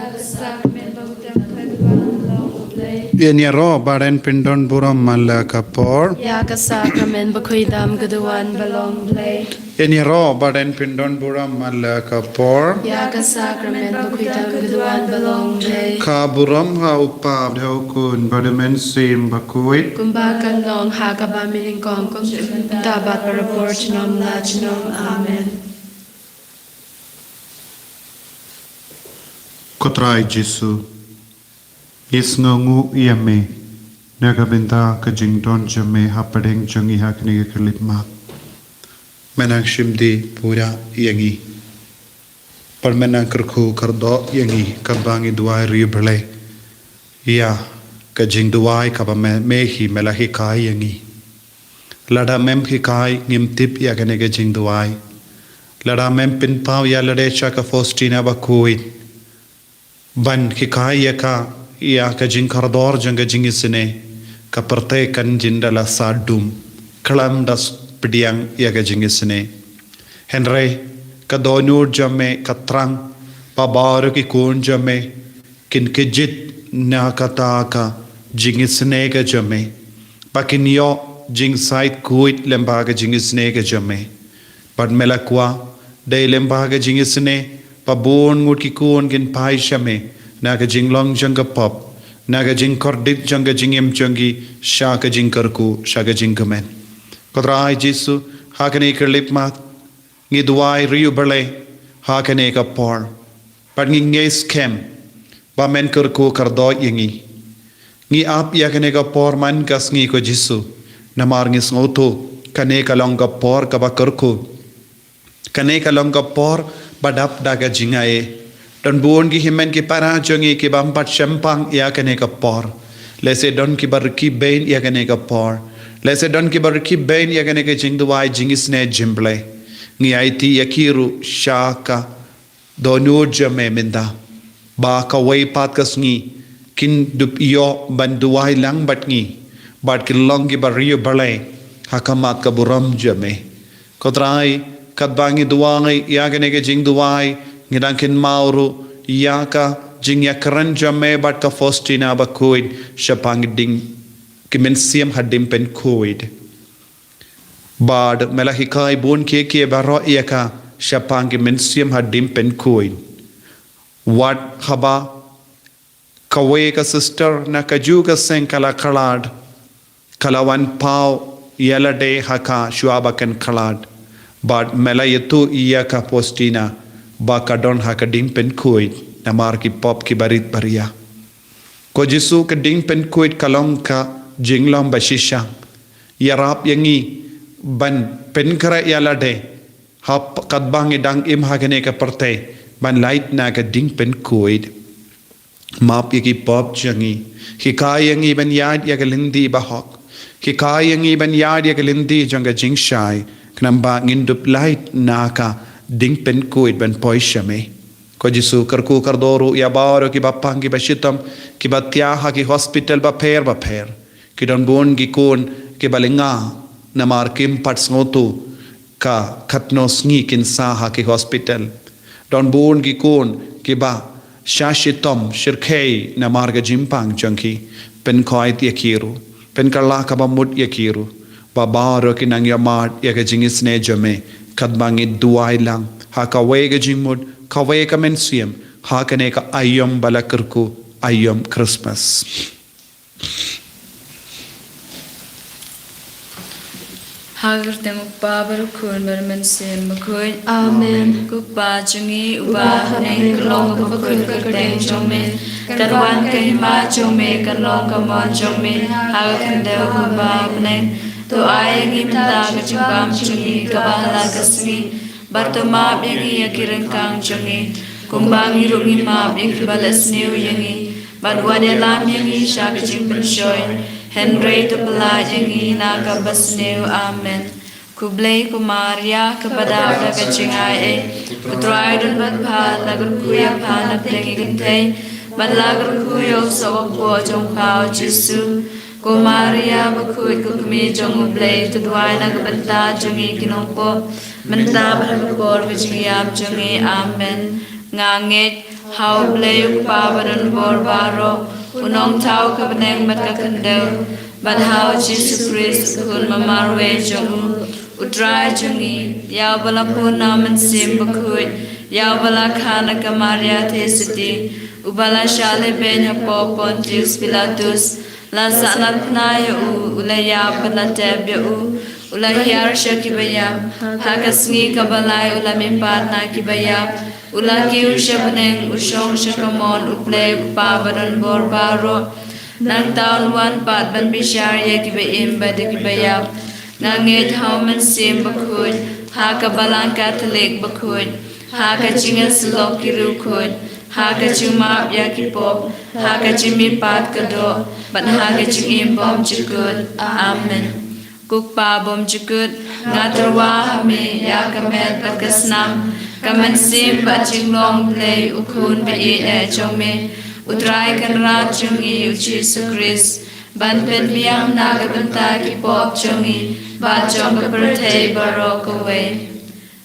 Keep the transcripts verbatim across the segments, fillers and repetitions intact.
Ka sakramen bakhuid tam ka duwan ba long Blei. Ïa ngi ruh ba ren pyndon burom man la ka por. Ïa ka sakramen bakhuid tam ka duwan ba long Blei. Ïa ngi ruh ba ren pyndon burom man la ka por. Ïa ka sakramen bakhuid tam ka duwan ba long Blei. Ka burom ha u Kpa bad ha u Khun bad u Mynsiem Bakhuid. Kumba kan long ha kaba mynnyngkong, kum shaduh mynta bad barabor junom la junom. Amen. Ko Trai Jisu, ngi sngewnguh ïa me na ka bynta ka jingdon jong me hapdeng jong ngi ha kane ka khyllipmat. Me nang shim die pura ïa ngi. Bad me nang kyrkhu kyrdoh ïa ngi katba ngi duwai riewblei ïa ka jingduwai kaba me, me hi me la hikai ïa ngi. Lada mem hikai ngim tip ïa kane ka jingduwai. Lada mem pynpaw ïa lade sha ka Faustina Bakhuid ban hikai ïa ka, ïa ka jingkordor jong ka jingisynei, ka pyrthei kan jin da la sah dum, khlem da pdiang ïa ka jingisynei. Hynrei ka dohnud jong me ka thrang ba baroh ki khun jong me kin kjit na kata ka jingisynei ka jong me, ba kin ïoh jingsaid khuid lyngba ka jingisynei ka jong me. Bad me la kwah dei lyngba ka jingisynei ba bun ngut ki khun kin phai sha me na ka jinglong jong ka pop, na ka jingkordit jong ka jingim jong ki sha ka jingkyrkhu, sha ka jingkmen. Ko Trai Jisu, ha kane ka khyllipmat ngi duwai riewblei ha kane ka por. Bad ngi ngeit skhem ba men kyrkhu kyrdoh ïa ngi. Ngi ap ïa kane ka por man ka sngi ko Jisu. Namar ngi sngewthuh kane ka long ka por kaba kyrkhu. Kane ka long ka por ba dap da ka jingai. Don bun ki hynmen ki para jong ngi ki bym pat shemphang ïa kane ka por. Lehse don ki ba rkhie bein ïa kane ka por. Lehse don ki ba rkhie bein ïa kane ka jingduwai jingisynei jong U Blei. Ngi aiti ïa ki ruh sha ka dohnud jong me mynta, ba kawei pat ka sngi kin dup ïoh ban duwai lang bad ngi, bad kin long ki ba riewblei ha khmat ka burom jong me. Ko Trai, katba ngi duwai ïa kane ka jingduwai, ngi dang kynmaw ruh ïa ka jingïakren jong me bad ka Faustina Bakhuid shaphang ding, ki mynsiem hadien pynkhuid. Bad me la hikai bun kiei kiei baroh ïa ka shaphang ki mynsiem hadien pynkhuid. Wat haba kawei ka sister na kajuh ka seng ka la khlad, ka la wan paw ïa lade ha ka shuwa ba kan khlad. Bad me la ïathuh ïa ka Faustina ba ka don ha ka ding pynkhuid namar ki pop ki barit baria. Ko Jisu, ka ding pynkhuid ka long ka jinglong ba shisha. Ïarap ïa ngi ban pynkhreh ïa lade hap katba ngi dang im ha kane ka pyrthei, ban lait na ka ding pynkhuid. Map ïa ki pop jong ngi. Hikai ïa ngi ban ïaid ïa ka lynti ba hok. Hikai ïa ngi ban ïaid ïa ka lynti jong ka jingshai, khnang ba ngin dup lait na ka ding pynkhuid ban poi sha me. Ko Jisu, kyrkhu kyrdoh ruh ïa baroh ki ba pang, ki ba shitom, ki ba thiah ha ki hospital bapher bapher. Ki don bun ki khun ki ba lynga namar kim pat sngewthuh ka katno sngi kin sah ha ki hospital. Don bun ki khun ki ba sha shitom shyrkhei namar ka jingpang jong ki. Pynkhuid ïa ki ruh, pynkylla kaba mut ïa ki ruh, ba baroh ki nang ïa mad ïa ka jingisynei jong me katba ngi duwai lang ha kawei ka jingmut, kawei ka mynsiem ha kane ka aïom ba la kyrkhu aïom Christmas. Ha ka kyrteng U Kpa bad U Khun bad U Mynsiem Bakhuid. Amen. Ko Kpa jong ngi uba ha bneng, ka long kaba khuid ka kyrteng jong me. Kan wan ka hima jong me, kan long ka mon jong me ha ka khyndew kumba ha bneng. To ai ïa ngi mynta ka jingbam jong ngi kaba ha la ka sngi. Bad to map ïa ngi ïa ki ryngkang jong ngi, kumba ngi ruh ngi map ïa kiba leh sniew ïa ngi. Bad wat ïalam ïa ngi sha ka jingpynshoi, hynrei to pyllait ïa ngi na kaba sniew. Amen. Khublei ko Maria, kaba dap da ka jingaiei. Ko Trai u don bad pha, la kyrkhu ïa pha na pdeng ki kynthei, bad la kyrkhu ïa u soh bakpoh jong pha, U Jisu. Ko Maria bakhuid, ko Kmie jong U Blei, to duwai na ka bynta jong ngi ki nongpop, mynta bad ha ka por ka jingïap jong ngi. Amen. Nga ngeit Ha U Blei U Kpa ba don bor baroh, U Nongthaw ka bneng bad ka khyndew, bad ha U Jisu Khrist U Khun ba marwei jong U, U Trai jong ngi, ïa uba la pun na U Mynsiem Bakhuid, ïa uba la kha na ka Maria Theisotti, uba la shah lehbeiñ hapoh Pontius Pilatus, la sahnarphna ïa U, u la ïap bad la tep ïa U, u la hiar sha kiba ïap, ha ka sngi kaba lai U la mihpat na kiba ïap, U la kiew sha bneng, U shong sha kamon U Blei U Kpa ba don bor baroh. Nangta Un wan pat ban bishar ïa kiba im bad ïa kiba ïap. Nga ngeit ha U Mynsiem Bakhuid, ha ka Balang Katholik bakhuid, ha ka jingïasyllok ki riewkhuid, ha ka jingmap ïa ki pop, ha ka jingmihpat ka doh, bad ha ka jingim bymjukut. Amen. Ko Kpa bymjukut, nga tyrwa ha Me ïa ka met bad ka snam, ka mynsiem bad jinglong Blei U Khun ba ïeit eh jong Me, U Trai Kynrad jong ngi U Jisu Khrist, ban pynbiang na ka bynta ki pop jong ngi bad jong ka pyrthei baroh kawei.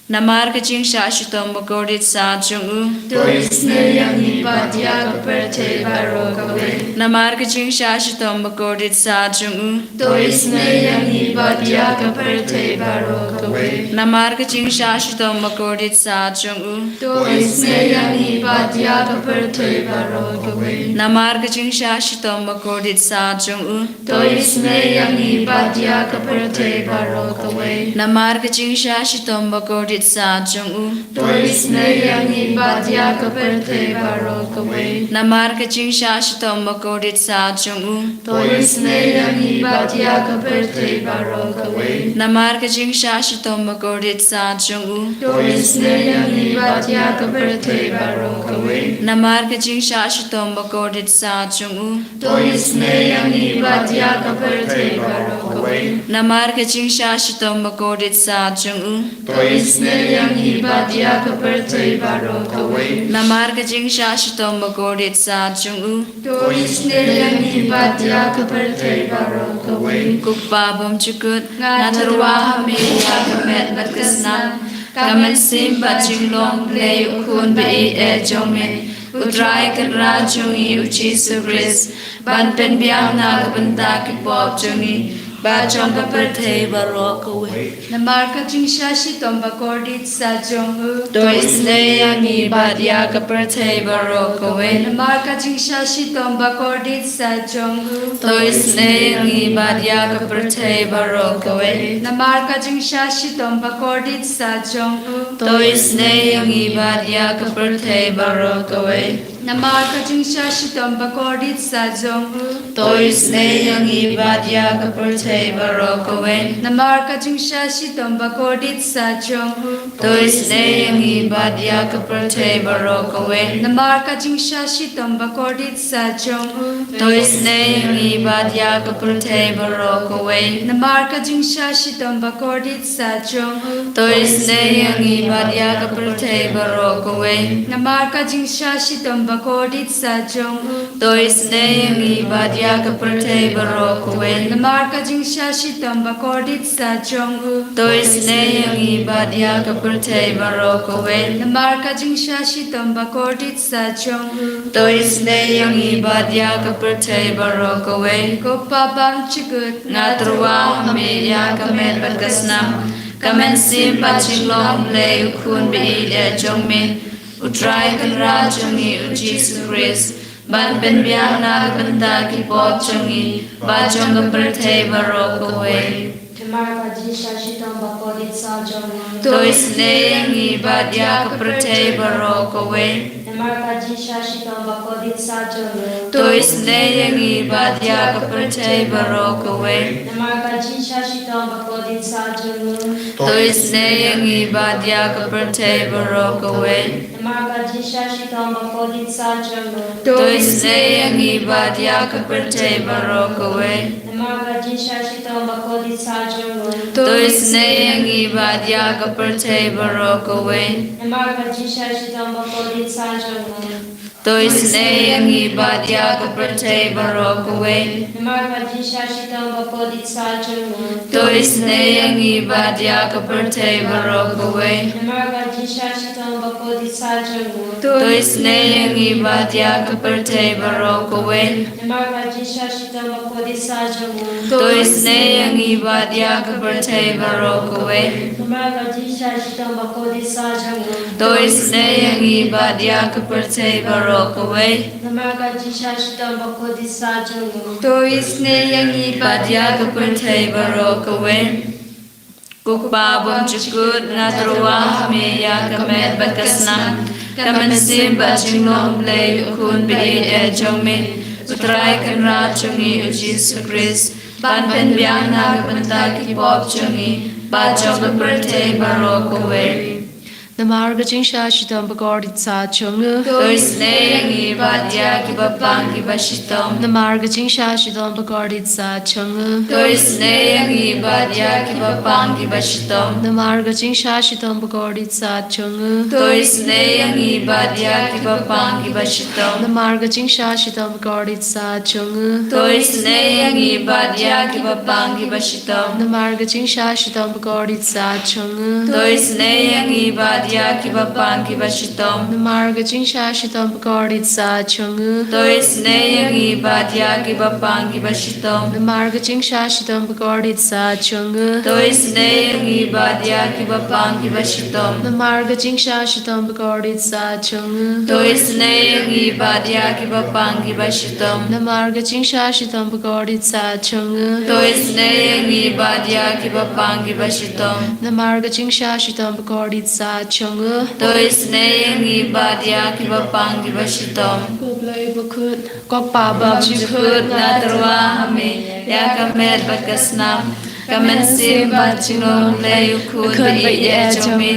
Namar ka jingshah shitom bakordit sa jong U, to isynei ïa ngi bad ïa ka pyrthei baroh kawei. Namar ka jingshah shitom bakordit sa jong U, to isynei ïa ngi bad ïa ka pyrthei baroh kawei. Namar ka jingshah shitom bakordit sa jong U, to isynei ïa ngi bad ïa ka pyrthei baroh kawei. Namar ka jingshah shitom bakordit sa jong U, to isynei ïa ngi bad ïa ka pyrthei baroh kawei. Namar ka jingshah shitom bakordit sa jong U, to isynei ïa ngi bad ïa ka pyrthei baroh kawei. Namar ka jingshah shitom bakordit sa jong U, to isynei ïa ngi bad ïa ka pyrthei baroh kawei. Namar ka jingshah shitom bakordit sa jong U, to isynei ïa ngi bad ïa ka pyrthei baroh kawei. Namar ka jingshah shitom bakordit sa jong U, to isynei ïa ngi bad ïa ka pyrthei baroh kawei. Namar ka jingshah shitom bakordit sa jong U, to isynei ïa ngi bad ïa ka pyrthei baroh kawei. Namar ka jingshah shitom bakordit sa jong U, to isynei ïa ngi bad ïa ka pyrthei baroh kawei. Ko Kpa bymjukut, nga tyrwa ha Me ïa ka met bad ka snam, ka mynsiem bad jinglong Blei U Khun ba ïeit eh jong Me, U Trai Kynrad jong ngi U Jisu Khrist, ban pynbiang na ka bynta ki pop jong ngi bad jong ka pyrthei baroh kawei. Namar ka jingshah shitom bakordit sa jong U, to isynei ïa ngi bad ïa ka pyrthei baroh kawei. Namar ka jingshah shitom bakordit sa jong U, to isynei ïa ngi bad ïa ka pyrthei baroh kawei. Namar ka jingshah shitom bakordit sa jong U, to isynei ïa ngi bad ïa ka pyrthei baroh kawei. Namar ka jingshah shitom bakordit sa jong U, to isynei ïa ngi bad ïa ka pyrthei baroh kawei. Namar ka jingshah shitom bakordit sa jong U, to isynei ïa ngi bad ïa ka pyrthei baroh kawei. Namar ka jingshah shitom bakordit sa jong U, to isynei ïa ngi bad ïa ka pyrthei baroh kawei. Namar ka jingshah shitom bakordit sa jong U, to isynei ïa ngi bad ïa ka pyrthei baroh kawei. Namar ka jingshah shitom bakordit sa jong U, to isynei ïa ngi bad ïa ka pyrthei baroh kawei. Namar ka jingshah shitom bakordit sa jong U, to isynei ïa ngi bad ïa ka pyrthei baroh kawei. Namar ka jingshah shitom bakordit sa jong U, to isynei ïa ngi bad ïa ka pyrthei baroh kawei. Ko Kpa bymjukut, nga tyrwa ha Me ïa ka met bad ka snam, ka mynsiem bad jinglong Blei U Khun ba ïeit eh jong Me, U Trai Kynrad jong ngi U Jisu Khrist, ban pynbiang na ka bynta ki pop jong ngi bad jong ka pyrthei baroh kawei. Namar ka jingshah shitom bakordit sa jong U, to isynei ïa ngi bad ïa ka pyrthei baroh kawei. Namar ka jingshah shitom bakordit sa jong U, to isynei ïa ngi bad ïa ka pyrthei baroh kawei. Namar ka jingshah shitom bakordit sa jong U, to isynei ïa ngi bad ïa ka pyrthei baroh kawei. Namar ka jingshah shitom bakordit sa jong U, to isynei ïa ngi bad ïa ka pyrthei baroh kawei. Namar ka jingshah shitom bakordit sa jong U, to isynei ïa ngi bad ïa ka pyrthei baroh kawei. Namar ka jingshah shitom bakordit sa jong U, To isynei ïa ngi bad ïa ka pyrthei baroh kawei. Namar ka jingshah shitom bakordit satia jong u. To isynei ïa ngi bad ïa ka pyrthei baroh kawei. Namar ka jingshah shitom bakordit satia jong u. To isynei ïa ngi bad ïa ka pyrthei baroh kawei. Namar ka jingshah shitom bakordit satia jong u. To isynei ïa ngi bad ïa ka pyrthei baroh kawei. Namar ka jingshah shitom bakordit satia jong u. To isynei ïa ngi bad ïa ka pyrthei baroh kawei. Namar ka jingshah shitom bakordit satia jong u. To isynei ïa ngi bad ïa ka pyrthei baroh kawei. Ko Kpa bymjukut, nga tyrwa ha me ïa ka met bad ka snam, ka mynsiem bad jinglong Blei u Khun ba ïeit jong me, U Trai Kynrad jong ngi U Jisu Khrist, ban pynbiang na ka bynta ki pop jong ngi bad jong ka pyrthei baroh kawei. Namar ka jingshah shitom bakordit satia jong u. To isynei ïa ngi bad ïa kiba pang kiba shitom. Namar ka jingshah shitom bakordit satia jong u. To isynei ïa ngi bad ïa kiba pang kiba shitom. Namar ka jingshah shitom bakordit satia jong u. To isynei ïa ngi bad ïa kiba pang kiba shitom. Namar ka jingshah shitom bakordit satia jong u. To isynei ïa ngi bad ïa kiba pang kiba shitom. Namar ka jingshah shitom bakordit satia jong u. To isynei ïa ngi bad ïa kiba pang kiba shitom. Namar ka jingshah shitom bakordit satia jong u. To isynei ïa ngi bad ïa kiba pang kiba shitom. Namar ka jingshah shitom bakordit satia jong u. To isynei ïa ngi bad ïa kiba pang kiba shitom. Namar ka jingshah shitom bakordit satia jong u. To isynei ïa ngi bad ïa kiba pang kiba shitom. Namar ka jingshah shitom bakordit satia jong u. To isynei ïa ngi bad ïa kiba pang kiba shitom. Namar ka jingshah shitom bakordit satia jong u. To isynei ïa ngi bad ïa kiba pang kiba shitom. Ko Blei bakhuid, ko Kpa bymjukut, nga tyrwa ha me ïa ka met bad ka snam, ka mynsiem bad jinglong Blei u Khun ba ïeit jong me,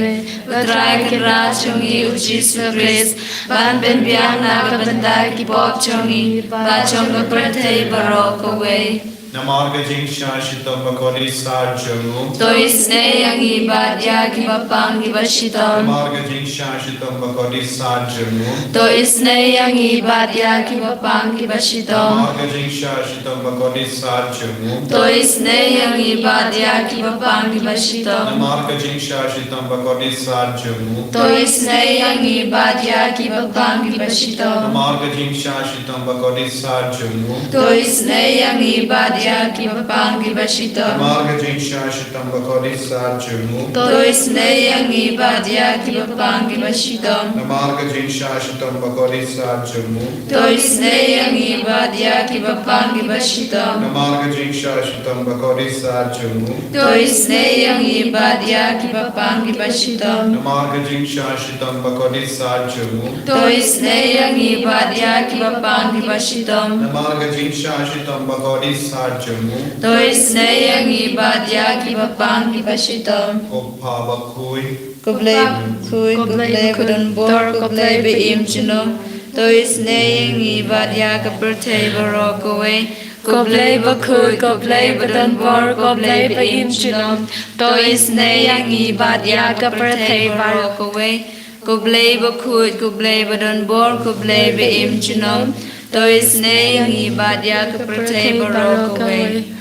U Trai Kynrad jong ngi U Jisu Khrist, ban pynbiang na ka bynta ki pop jong ngi bad jong ka pyrthei baroh kawei. Namar ka jingshah shitom bakordit satia jong u. To isynei ïa ngi bad ïa kiba pang kiba shitom. Namar ka jingshah shitom bakordit satia jong u. To isynei ïa ngi bad ïa kiba pang kiba shitom. Namar ka jingshah shitom bakordit satia jong u. To isynei ïa ngi bad ïa kiba pang kiba shitom. Namar ka jingshah shitom bakordit satia jong u. To isynei ïa ngi bad ïa kiba pang kiba shitom. Namar ka jingshah shitom bakordit satia jong u. To isynei ïa ngi bad ïa kiba pang kiba shitom. Namar ka jingshah shitom bakordit satia jong u. To isynei ïa ngi bad ïa kiba pang kiba shitom. Namar ka jingshah shitom bakordit satia jong u. To isynei ïa ngi bad ïa kiba pang kiba shitom. Namar ka jingshah shitom bakordit satia jong u. To isynei ïa ngi bad ïa kiba pang kiba shitom. Namar ka jingshah shitom bakordit satia jong u. To isynei ïa ngi bad ïa kiba pang kiba shitom. Namar ka jingshah shitom bakordit satia jong u. To isynei ïa ngi bad ïa kiba pang kiba shitom. Ko Kpa bakhuid, ko Blei bakhuid, ko Blei badonbor, ko Blei ba im junom. To isynei ïa ngi bad ïa ka pyrthei baroh kawei. Ko Blei bakhuid, ko Blei badonbor, ko Blei ba im junom. To isynei ïa ngi bad ïa ka pyrthei baroh kawei. Ko Blei bakhuid, ko Blei badonbor, ko Blei ba im junom. To isynei ïa ngi bad ïa ka pyrthei baroh kawei.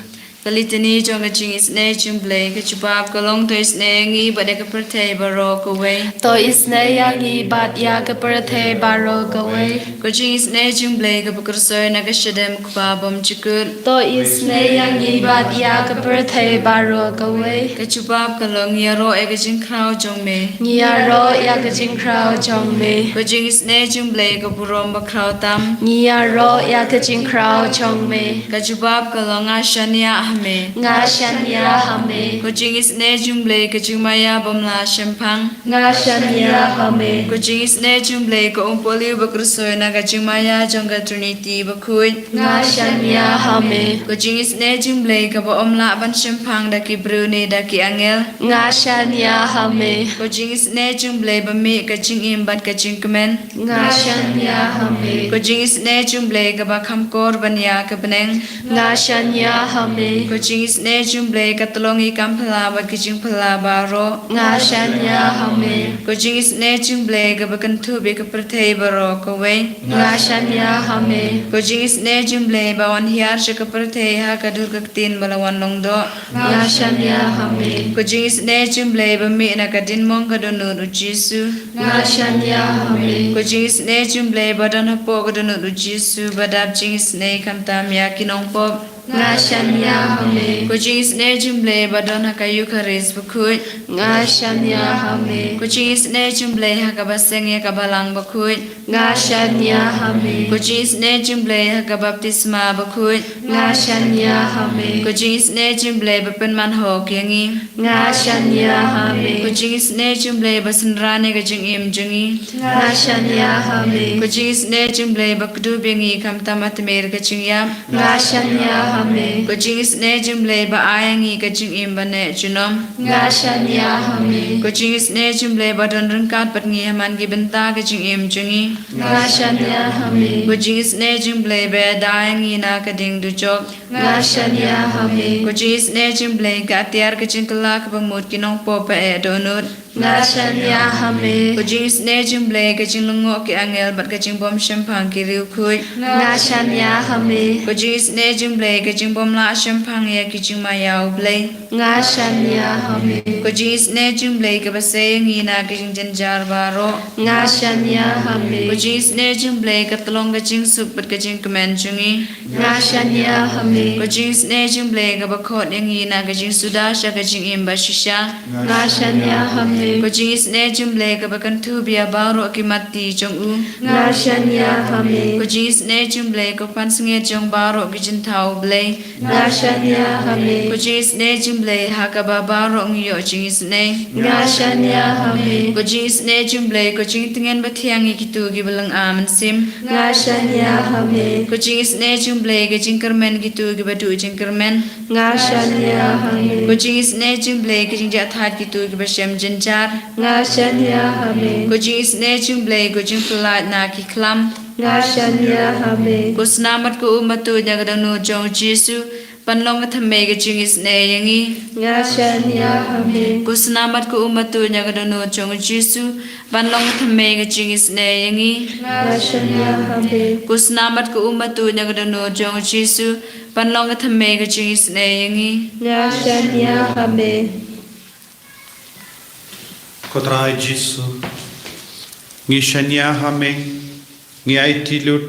Ka Litany jong ka jingisynei jong U Blei. Ka jubab ka long: To isynei ïa ngi bad ïa ka pyrthei baroh kawei. To isynei ïa ngi bad ïa ka pyrthei baroh kawei. Ka jingisynei jong U Blei kaba kyrsoi na ka shadem U Kpa bymjukut. To isynei ïa ngi bad ïa ka pyrthei baroh kawei. Ka jubab ka long: Ngi ïaroh ïa ka jingkhraw jong me. Ngi ïaroh ïa ka jingkhraw jong me. Ka jingisynei jong U Blei ka burom bakhraw tam. Ngi ïaroh ïa ka jingkhraw jong me. Ka jubab ka long: Nga shaniah ha me. Nga shaniah ha me. Ka jingisynei jong U Blei ka jingmaïa bym lah shemphang. Nga shaniah ha me. Ka jingisynei jong U Blei ka umpohliew ba kyrsoi na ka jingmaïa jong ka Trinity bakhuid. Nga shaniah ha me. Ka jingisynei jong U Blei kaba ym lah ban shemphang da ki briew ne da ki angel. Nga shaniah ha me. Ka jingisynei jong U Blei ba mih ka jingim bad ka jingkmen. Nga shaniah ha me. Ka jingisynei jong U Blei kaba kham kor ban ïa ka bneng. Nga shaniah ha me. Ko jingisynei jong u Blei ka tyllong ïa ki kam phylla bad ki jingphylla baroh. Nga shaniah ha me. Ko jingisynei jong u Blei kaba kynthup ïa ka pyrthei baroh kawei. Nga shaniah ha me. Ko jingisynei jong u Blei ba wan hiar sha ka pyrthei ha ka dur ka ktien ba la wan long doh. Nga shaniah ha me. Ko jingisynei jong u Blei ba mih na ka diengmong ka dohnud u Jisu. Nga shaniah ha me. Ko jingisynei jong u Blei ba don hapoh ka dohnud u Jisu ba dap jingisynei khamtam ïa ki nongpop. Nga shaniah ha me. Ko jingisynei jong u Blei ba don ha ka Eukharist bakhuid. Nga shaniah ha me. Ko jingisynei jong u Blei ha kaba seng ïa ka balang bakhuid. Nga shaniah ha me. Ko jingisynei jong u Blei ha ka baptisma bakhuid. Nga shaniah ha me. Ko jingisynei jong u Blei ba pynman hok ïa ngi. Nga shaniah ha me. Ko jingisynei jong u Blei ba synran ïa ka jingim jong ngi. Nga shaniah ha me. Ko jingisynei jong u Blei ba kdup ïa ngi khamtam ha tmier ka jingïap. Nga shaniah ha me. Ko jingisynei jong u Blei ba ai ïa ngi ka jingim ba neh junom. Nga shaniah ha me. Ko jingisynei jong u Blei ba don ryngkat bad ngi ha man ki bynta ka jingim jong ngi. Nga shaniah ha me. Ko jingisynei jong u Blei ba ïada ïa ngi na ka dieng dujok. Nga shaniah ha me. Ko jingisynei jong u Blei ka atiar ka jingkylla kaba mut ki nongpop ba eh dohnud. Nga shaniah ha me. Ko jingisynei jong u Blei ka jinglyngngoh ki angel bad ka jingbym shemphang ki riewkhuid. Nga shaniah ha me. Ko jingisynei jong u Blei ka jingbym lah shemphang ïa ki jingma ïa u Blei. Nga shaniah ha me. Ko jingisynei jong u Blei kaba sei ïa ngi na ki jingjynjar baroh. Nga shaniah ha me. Ko jingisynei jong u Blei ka tyllong ka jingsuk bad ka jingkmen jong ngi. Nga shaniah ha me. Ko jingisynei jong u Blei kaba khot ïa ngi na ka jingsuda sha ka jingim ba shisha. Nga shaniah ha me. Ko jingisynei jong u Blei kaba kynthup ïa baroh ki matti jong u. Nga shaniah ha me. Ko jingisynei jong u Blei ko pansngiat jong baroh ki jingthaw u Blei. Nga shaniah ha me. Ko jingisynei jong u Blei ha kaba baroh ngi ïoh jingisynei. Nga shaniah ha me. Ko jingisynei jong u Blei ko jingtngen ba thiang ïa kito kiba lynga mynsiem. Nga shaniah ha me. Ko jingisynei jong u Blei ka jingkyrmen kito kiba duh jingkyrmen. Nga shaniah ha me. Ko jingisynei jong u Blei ka jingjahthait kito kiba shem jynjar. Nga shaniah ha me. Ko jingisynei jong u Blei ko jingpyllait na ki khlam. Nga shaniah ha me. Ko snam bad ko um batuid ïa ka dohnud jong u Jisu ban long ka thymmei ka jingisynei ïa ngi. Nga shaniah ha me. Ko snam bad ko um batuid ïa ka dohnud jong u Jisu ban long ka thymmei ka jingisynei ïa ngi. Nga shaniah ha me. Ko snam bad ko um batuid ïa ka dohnud jong u Jisu ban long ka thymmei ka jingisynei ïa ngi. Nga shaniah ha me. Ko Trai Jisu, ngi shaniah ha me, ngi aiti lut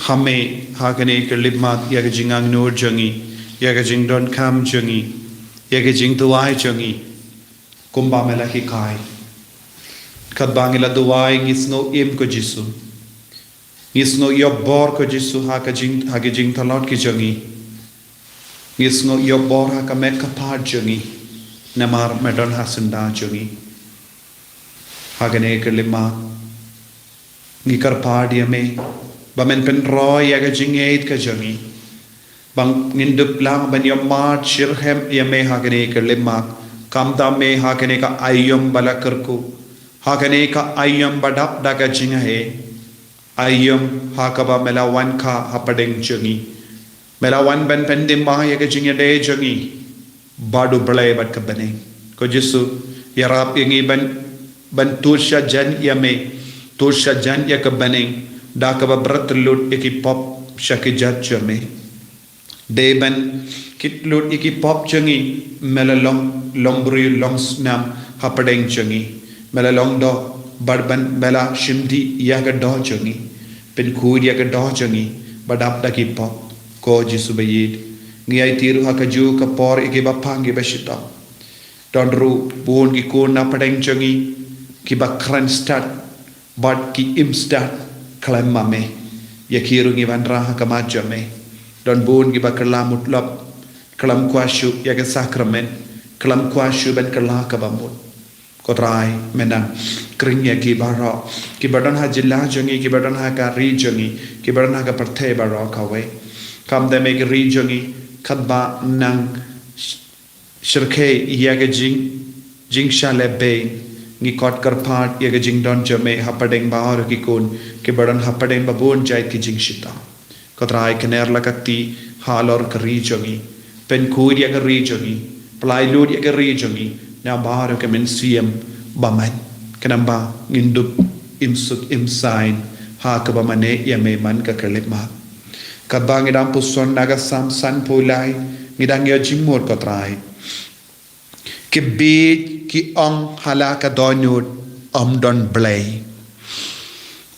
ha me ha kane ka khyllipmat ïa ka jingangnud jong ngi, ïa ka jingdonkam jong ngi, ïa ka jingduwai jong ngi, kumba me la hikai. Katba ngi la duwai ngi sngew im ko Jisu. Ngi sngew ïoh bor ko Jisu ha ka jing, ha ki jingtlot ki jong ngi. Ngi sngew ïoh bor ha ka met ka phad jong ngi. Namar me don ha syndah jong ngi. Ha kane ka khyllipmat ngi kyrpad ïa me ba men pynroi ïa ka jingngeit ka jong ngi. Ba ngin dup lang ban ïohmad shitrhem ïa me ha kane ka khyllipmat. Khamtam me ha kane ka aïom ba la kyrkhu. Ha kane ka aïom ba dap da ka jingaiei. Aïom ha kaba me la wan kha hapdeng jong ngi. Me la wan ban pyndem ïa ka jingïadei jong ngi bad u Blei bad ka bneng. Ko Jisu, ïarap ïa ngi ban, ban tuid shajan ïa me, tuid shajan ïa ka bneng, da kaba bret lut ïa ki pop sha ki jait jong me. Dei ban kit lut ïa ki pop jong ngi, me la long, long briew long snam hapdeng jong ngi. Me la long doh, bad ban me la shim dih ïa ka doh jong ngi. Pynkhuid ïa ka doh jong ngi ba dap da ki pop. Ko Jisu ba ïeit, ngi aiti ruh ha kajuh ka por ïa kiba pang kiba shitom. Don ruh bun ki khun na pdeng jong ngi kiba kren stad bad ki im stad khlem ma me. Ïa ki ruh ngi wanrah ha khmat jong me. Don bun kiba kylla mutlop, khlem kwah shuh ïa ka sakramen, khlem kwah shuh ban kylla kaba mut. Ko Trai, me nang kring ïa ki baroh kiba don ha jylla jong ngi, kiba don ha ka ri jong ngi, kiba don ha ka pyrthei baroh kawei. Khamtam me ka ri jong ngi, katba nang shyrkhei ïa ka jing, jingshah lehbeiñ, ngi khot kyrpad ïa ka jingdon jong me hapdeng baroh ki khun kiba don hapdeng ba bun jait ki jingshitom. Ko Trai, kner la ka kti, halor ka ri jong ngi. Pynkhuid ïa ka ri jong ngi, pyllait lut ïa ka ri jong ngi na baroh ka mynsiem bymman. Khnang ba ngin dup im suk im saiñ ha kaba mane ïa me man ka khyllipmat. Katba ngi dang puson na ka Salm sanphew lai, ngi dang ïoh jingmut, ko Trai. Ki bieit ki ong ha la ka dohnud, ym don Blei.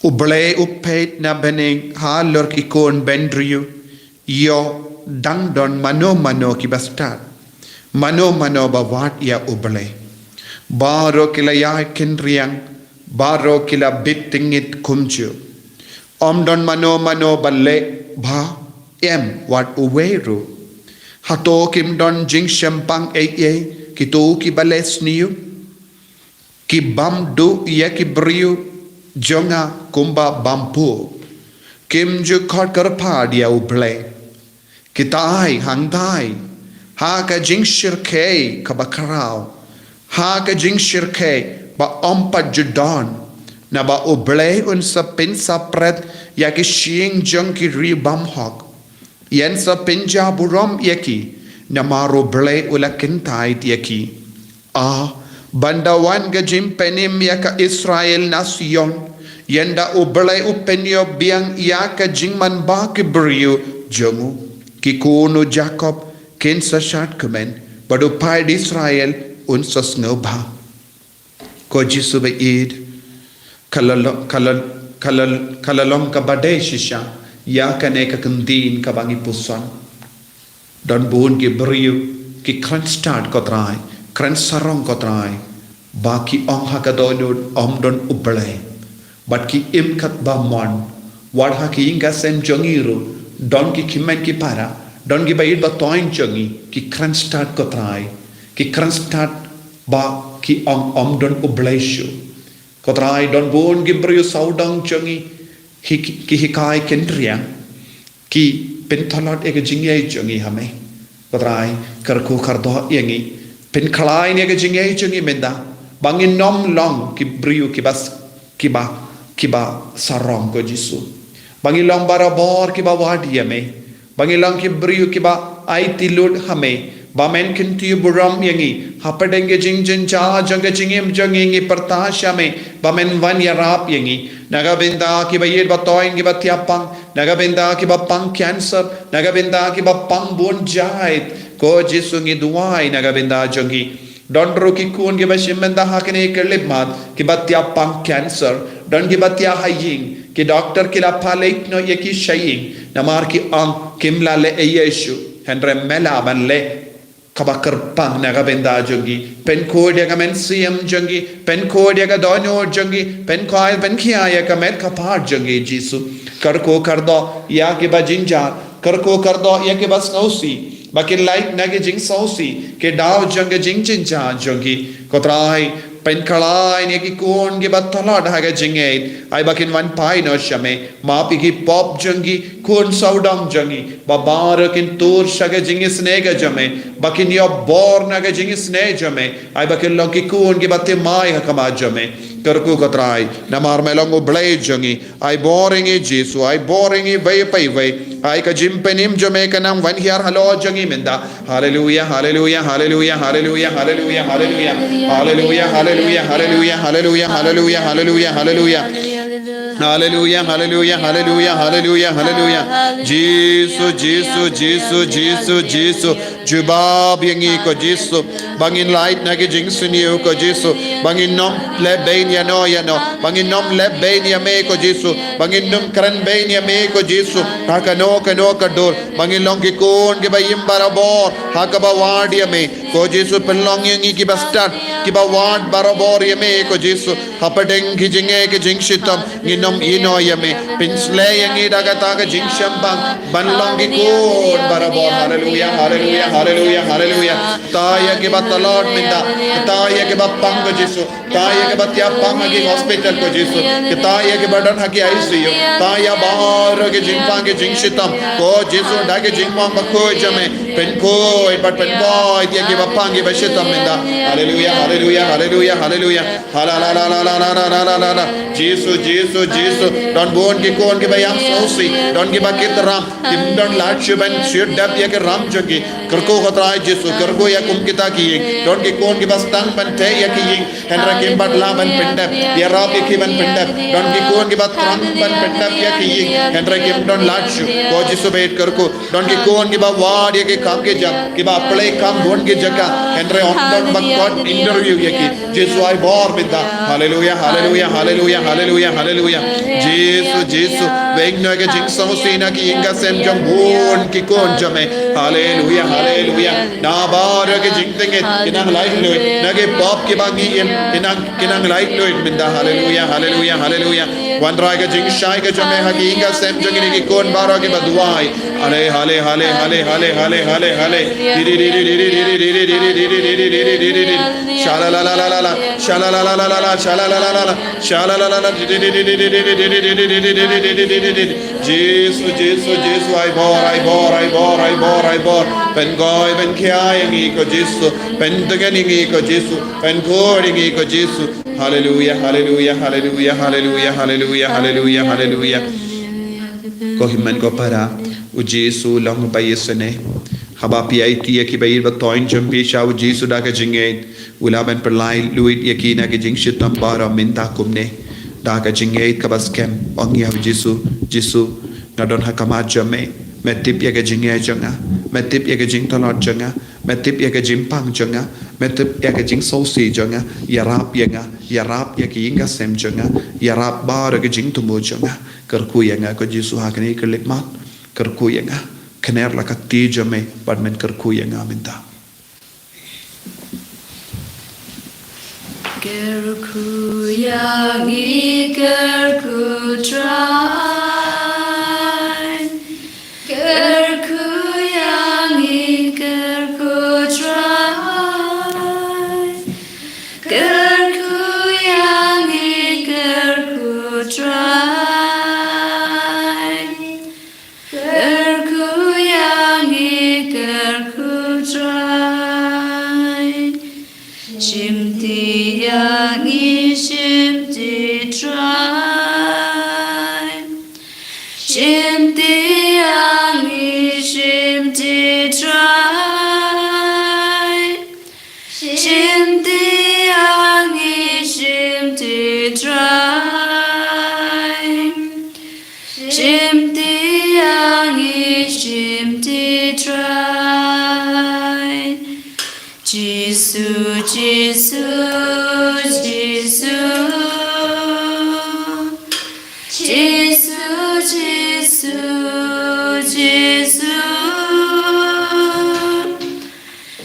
U Blei u peit na bneng halor ki khun bynriew, ïoh dang don mano mano kiba stad, mano mano ba wad ïa U Blei. Baroh ki la ïai kynriang, baroh ki la bit tyngit kumjuh. Ym don mano mano ba leh bha, em wat uwei ruh. Hato kim don jingshemphang ei ei kito kiba leh sniew? Ki bam duh ïa ki briew jong nga kumba bam pur. Kim ju khot kyrpad ïa U Blei. Kita ai hangtai ha ka jingshyrkhei kaba khraw, ha ka jingshyrkhei ba ym pat ju don. Naba U Blei un sa pynsapret ïa ki shyieng jong ki ri bymhok. Yn sa pynjah burom ïa ki, namar U Blei u la kyntait ïa ki. A, ban da wan ka jingpynim ïa ka Israel na Sion, ynda U Blei u pynïoh biang ïa ka jingmanbha ki briew jong u. Ki khun u Jakob kin sa shad kmen, bad u paid Israel un sa sngewbha. Ko Jisu ba ïeit, ka la long, ka la, ka la, ka la long kaba dei shisha ïa kane ka ktien kaba ngi puson. Don bun ki briew ki kren stad, ko Trai, kren sarong, ko Trai, ba ki ong ha ka dohnud ym don U Blei. Bad ki im katba mon, wat ha ki ïing ki sem jong ngi ruh, don ki kmen ki para, don kiba ïeit ba toiñ jong ngi, ki kren stad, ko Trai, ki kren stad ba ki ong ym don U Blei shuh. Ko Trai, don bun ki briew sawdong jong ngi, hi-, ki hikai kynriang, ki pyntlot ïa ka jingngeit jong ngi ha me. Ko Trai, kyrkhu kyrdoh ïa ngi, pynkhlaiñ ïa ka jingngeit jong ngi mynta, ba ngin ym long ki briew kiba s-, kiba, kiba sarong, ko Jisu. Ba ngin long barabor kiba wad ïa me. Ba ngin long ki briew kiba aiti lut ha me. Ba men kyntiew burom ïa ngi hapdeng ki jingjynjar jong ka jingim jong ngi, ngi pyrta sha me ba men wan ïarap ïa ngi. Na ka bynta kiba ïeit ba toiñ, kiba thiah pang, na ka bynta kiba pang cancer, na ka bynta kiba pang bun jait, ko Jisu, ngi duwai na ka bynta jong ki. Don ruh ki khun kiba shim bynta ha kane ka khyllipmat, kiba thiah pang cancer. Don kiba thiah ha ïing, ki doktor ki la pynleit noh ïa ki sha ïing, namar ki ong kim la leh ei ei shuh. Hynrei me lah ban leh kaba kyrpang na ka bynta jong ki. Pynkhuid ïa ka mynsiem jong ki, pynkhuid ïa ka dohnud jong ki, pynkhuid, pynkhia ïa ka met ka phad jong ki, Jisu. Kyrkhu kyrdoh ïa kiba jynjar, kyrkhu kyrdoh ïa kiba sngewsih ba kin lait na ki jingsngewsih, ki daw jong ka jingjynjar jong ki. Ko Trai, pynkhlaiñ ïa ki khun kiba tlot ha ka jingngeit, ai ba kin wan phai noh sha me. Map ïa ki pop jong ki, khun sawdong jong ngi, ba baroh kin tur sha ka jingisynei ka jong me, ba kin ïoh bor na ka jingisynei jong me, ai ba kin long ki khun kiba thymmai ha khmat jong me. Kyrkhu, ko Trai, namar me long U Blei jong ngi. Ai bor ïa ngi, Jisu, ai bor ïa ngi iwei pa iwei. Ai ka jingpynim jong me kan nang wan hiar halor jong ngi mynta. Haleluia, haleluia, haleluia, haleluia, haleluia, haleluia. Haleluia, haleluia, haleluia, haleluia, haleluia, haleluia, haleluia. Haleluia, haleluia, haleluia, haleluia, haleluia. Jisu, Jisu, Jisu, Jisu, Jisu. Jubab ïa ngi, ko Jisu, ba ngin lait na ki jingsniew, ko Jisu, ba ngin ym lehbeiñ ïano ïano, ba ngin ym lehbeiñ ïa me, ko Jisu, ba ngin ym kren beiñ ïa me, ko Jisu, ha kano kano ka dur, ba ngin long ki khun kiba im barabor ha kaba wad ïa me, ko Jisu. Pynlong ïa ngi kiba stad, kiba wad barabor ïa me, ko Jisu. Hapdeng ki jingeh ki jingshitom, ngin ym ïehnoh ïa me. Pynsleh ïa ngi da kata ka jingshemphang ban long ki khun barabor. Haleluia, haleluia, haleluia, haleluia. Kata ïa kiba tlot mynta, kata ïa kiba pang, ko Jisu. Kata ïa kiba thiah pang ha ki hospital, ko Jisu. Kata ïa kiba don ha ki I C U. Kata ïa baroh ki jingpang ki jingshitom, ko Jisu, da ki jingmong bakhuid jong me. Pynkhuid bad pynbeit ïa kiba pang kiba shitom mynta. Haleluya, haleluya, haleluya, haleluya. Hala la la la la la la la la la. Jisu, Jisu, Jisu. Don bun ki khun kiba ïam sngewsih. Don kiba kit ram. Kim don lad shuh ban shu dep ïa ki ram jong ki. Kyrkhu ko Trai Jisu, kyrkhu ïa kum kita ki ïing. Don ki khun kiba sdang ban teh ïa ki ïing. Hynrei kim pat lah ban pyndep. Ïarap ïa ki ban pyndep. Don ki khun kiba thrang ban pyndep ïa ki ïing. Hynrei kim don lad shuh. Ko Jisu bad kyrkhu. Don ki khun kiba wad ïa ki kam ki jam, kiba apply kam bun ki jaka. Hynrei ym don ba kot interview ïa ki. Jisu, ai bor mynta. Haleluya, haleluya, haleluya, haleluya, haleluya. Jisu, Jisu. Weng noh ïa ka jingsngewsih na ki ïing ka sem jong bun ki khun jong me. Haleluya, haleluya. Na baroh ki jingtngit, ki nang laitluid na ki pop kiba ngi im, ki nang, ki nang laitluid mynta. Haleluya, haleluya, haleluya. Wanrah ka jingshai ka jong me ha ki ïing ka sem jong kine ki khun baroh kiba duwai. Hale, hale, hale, hale, hale, hale, hale, hale. Di, di, di. Sha la la la la la la. Sha la la la la la la. Sha la la la la la. Sha la la la la. Jisu, Jisu, Jisu, ai bor, ai bor, ai bor, ai bor, ai bor. Pynkhuid, pynkhia ïa ngi ko Jisu. Pyntngen ïa ngi ko Jisu. Pynkhuid ïa ngi ko Jisu. Haleluya, haleluya, haleluya, haleluya, haleluya, haleluya, haleluya. Ko hynmen ko para, u Jisu u long ba ïasnoh. Haba phi aiti ïa kiba ïeit ba thoiñ jong phi sha u Jisu da ka jingngeit, u lah ban pynlait luid ïa ki na ka jingshitom baroh mynta kumne. Da ka jingngeit kaba skhem, ong ïa u Jisu, Jisu, nga don ha khmat jong me, me tip ïa ka jingngeit jong nga, me tip ïa ka jingtlot jong nga, me tip ïa ka jingpang jong nga, me tip ïa ka jingsngewsih jong nga, ïarap ïa nga, ïarap ïa ka ïing ka sem jong nga, ïarap baroh ka jingthmu jong nga. Kyrkhu ïa nga ko Jisu ha kane ka khyllipmat. Kyrkhu ïa nga. Kner la ka kti jong me bad men kyrkhu ïa nga mynta. Kyrkhu ïa ngi, kyrkhu Trai. Kyrkhu ïa ngi, kyrkhu Trai. Kyrkhu ïa ngi, kyrkhu Trai. Kyrkhu ïa ngi, kyrkhu Trai. Shimti ïa ngi, shimti Trai. Shimti ïa ngi, shimti Trai. Shimti ïa ngi, shimti Trai. Shimti ïa ngi, shimti Trai. Jisu, Jisu, Jisu. Jisu, Jisu, Jisu.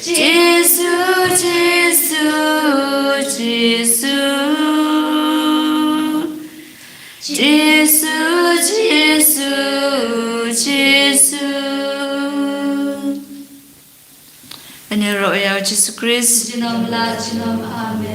Jisu, Jisu, Jisu. Jisu, Jisu, Jisu. Ngan ïaroh ïa u Jisu Khrist. Junom la, junom, amen.